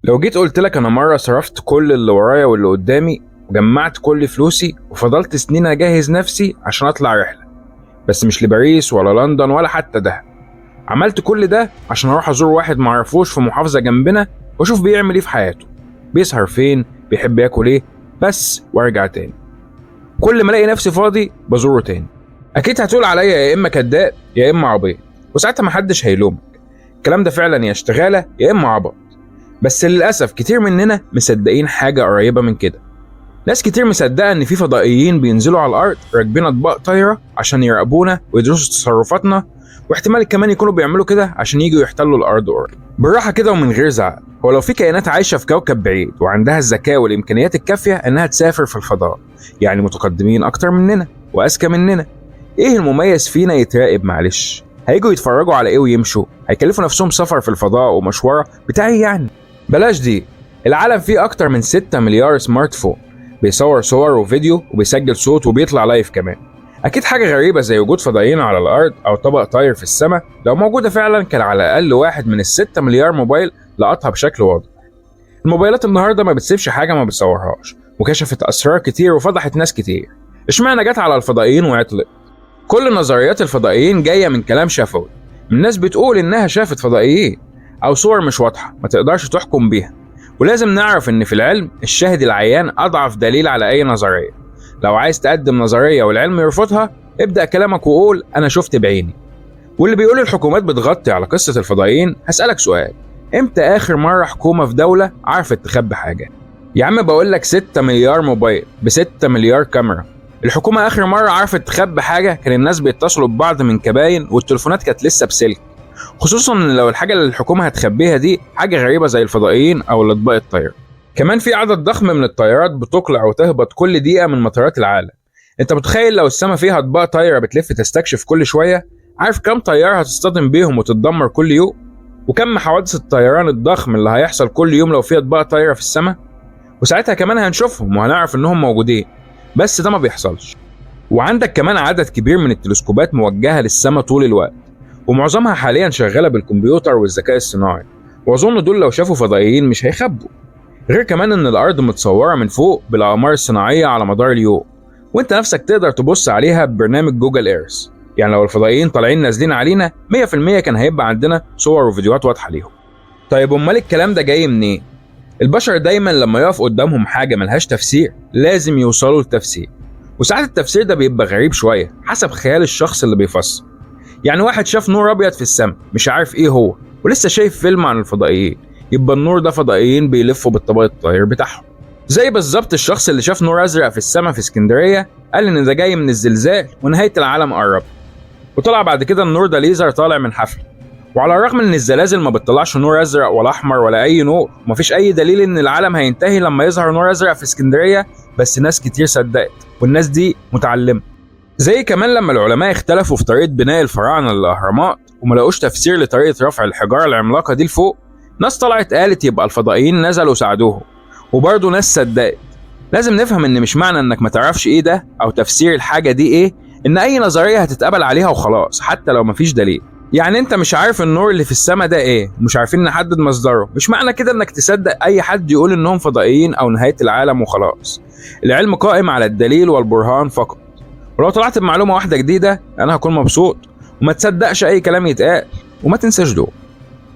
لو جيت قلت لك انا مرة صرفت كل اللي ورايا واللي قدامي وجمعت كل فلوسي وفضلت سنين اجهز نفسي عشان اطلع رحله، بس مش لباريس ولا لندن ولا حتى دهب. عملت كل ده عشان اروح ازور واحد معرفوش في محافظة جنبنا واشوف بيعمل ايه في حياته، بيسهر فين، بيحب ياكل ايه، بس وارجع تاني. كل ما الاقي نفسي فاضي بزوره تاني. اكيد هتقول عليا يا اما كداب يا اما عبيط، وساعتها محدش هيلومك. الكلام ده فعلا يا اشتغاله يا اما عبط، بس للاسف كتير مننا مصدقين حاجة قريبه من كده. ناس كتير مصدقه ان في فضائيين بينزلوا على الارض راكبين اطباق طايره عشان يراقبونا ويدرسوا تصرفاتنا، واحتمال كمان يكونوا بيعملوا كده عشان يجوا يحتلوا الارض قريب. بالراحة كده ومن غير زعل، هو لو في كائنات عايشه في كوكب بعيد وعندها الذكاء والامكانيات الكافيه انها تسافر في الفضاء، يعني متقدمين اكتر مننا واذكى مننا، ايه المميز فينا يتراقب؟ معلش هيجوا يتفرجوا على ايه ويمشوا؟ هيكلفوا نفسهم سفر في الفضاء ومشورة بتاع ايه يعني؟ بلاش دي. العالم فيه اكتر من 6 مليار smartphone بيصور صور وفيديو وبيسجل صوت وبيطلع live كمان. اكيد حاجة غريبة زي وجود فضائيين على الارض او طبق طاير في السماء لو موجودة فعلا كان على الاقل واحد من ال6 مليار موبايل لقطها بشكل واضح. الموبايلات النهارده ما بتسيبش حاجة ما بتصورهاش، وكشفت اسرار كتير وفضحت ناس كتير. اشمعنى جت على الفضائيين وعطلت؟ كل نظريات الفضائيين جاية من كلام شفوي، من ناس بتقول انها شافت فضائيين او صور مش واضحة ما تقدرش تحكم بيها. ولازم نعرف ان في العلم الشاهد العيان اضعف دليل على اي نظرية. لو عايز تقدم نظرية والعلم يرفضها، ابدا كلامك وقول انا شفت بعيني. واللي بيقول الحكومات بتغطي على قصة الفضائيين، هسالك سؤال: امتى اخر مرة حكومة في دولة عرفت تخبي حاجة؟ يا عم بقول لك 6 مليار موبايل ب 6 مليار كاميرا. الحكومة اخر مرة عرفت تخبي حاجة كان الناس بيتصلوا ببعض من كباين والتليفونات كانت لسه بسلك. خصوصا ان لو الحاجة اللي الحكومة هتخبيها دي حاجة غريبة زي الفضائيين او الاطباق الطايره. كمان في عدد ضخم من الطيارات بتقلع وتهبط كل دقيقة من مطارات العالم. انت متخيل لو السما فيها اطباق طايره بتلف تستكشف كل شوية؟ عارف كم طيارة هتصطدم بيهم وتتدمر كل يوم؟ وكم حوادث الطيران الضخم اللي هيحصل كل يوم لو في اطباق طايره في السما؟ وساعتها كمان هنشوفهم وهنعرف انهم موجودين، بس ده ما بيحصلش. وعندك كمان عدد كبير من التلسكوبات موجهة للسما طول الوقت، ومعظمها حاليا شغالة بالكمبيوتر والذكاء الصناعي، واظن دول لو شافوا فضائيين مش هيخبوا. غير كمان ان الارض متصورة من فوق بالاقمار الصناعية على مدار اليوم، وانت نفسك تقدر تبص عليها ببرنامج Google Earth. يعني لو الفضائيين طالعين نازلين علينا 100% كان هيبقى عندنا صور وفيديوهات واضحة ليهم. طيب امال الكلام ده جاي منين؟ البشر دايما لما يقف قدامهم حاجة ملهاش تفسير لازم يوصلوا لتفسير، وساعات التفسير ده بيبقى غريب شوية حسب خيال الشخص اللي بيفسر. يعني واحد شاف نور ابيض في السماء مش عارف ايه هو، ولسه شايف فيلم عن الفضائيين، يبقى النور ده فضائيين بيلفوا بالطبق الطاير بتاعهم. زي بالظبط الشخص اللي شاف نور ازرق في السماء في اسكندرية قال ان ده جاي من الزلزال ونهاية العالم قربت، وطلع بعد كده النور ده ليزر طالع من حفلة. وعلى الرغم ان الزلازل ما بتطلعش نور ازرق ولا احمر ولا اي نور، ومفيش اي دليل ان العالم هينتهي لما يظهر نور ازرق في اسكندرية، بس ناس كتير صدقت، والناس دي متعلمة. زي كمان لما العلماء اختلفوا في طريقه بناء الفراعنة للاهرامات وما لقوش تفسير لطريقه رفع الحجارة العملاقة دي لفوق، ناس طلعت قالت يبقى الفضائيين نزلوا وساعدوهم، وبرضه ناس صدقت. لازم نفهم ان مش معنى انك ما تعرفش ايه ده او تفسير الحاجة دي ايه ان اي نظرية هتتقبل عليها وخلاص، حتى لو مفيش دليل. يعني انت مش عارف النور اللي في السماء ده ايه، مش عارفين نحدد مصدره، مش معنى كده انك تصدق اي حد يقول انهم فضائيين او نهاية العالم وخلاص. العلم قائم على الدليل والبرهان فقط، ولو طلعت بمعلومة واحدة جديدة انا هكون مبسوط. وما تصدقش اي كلام يتقال، وما تنساش دول.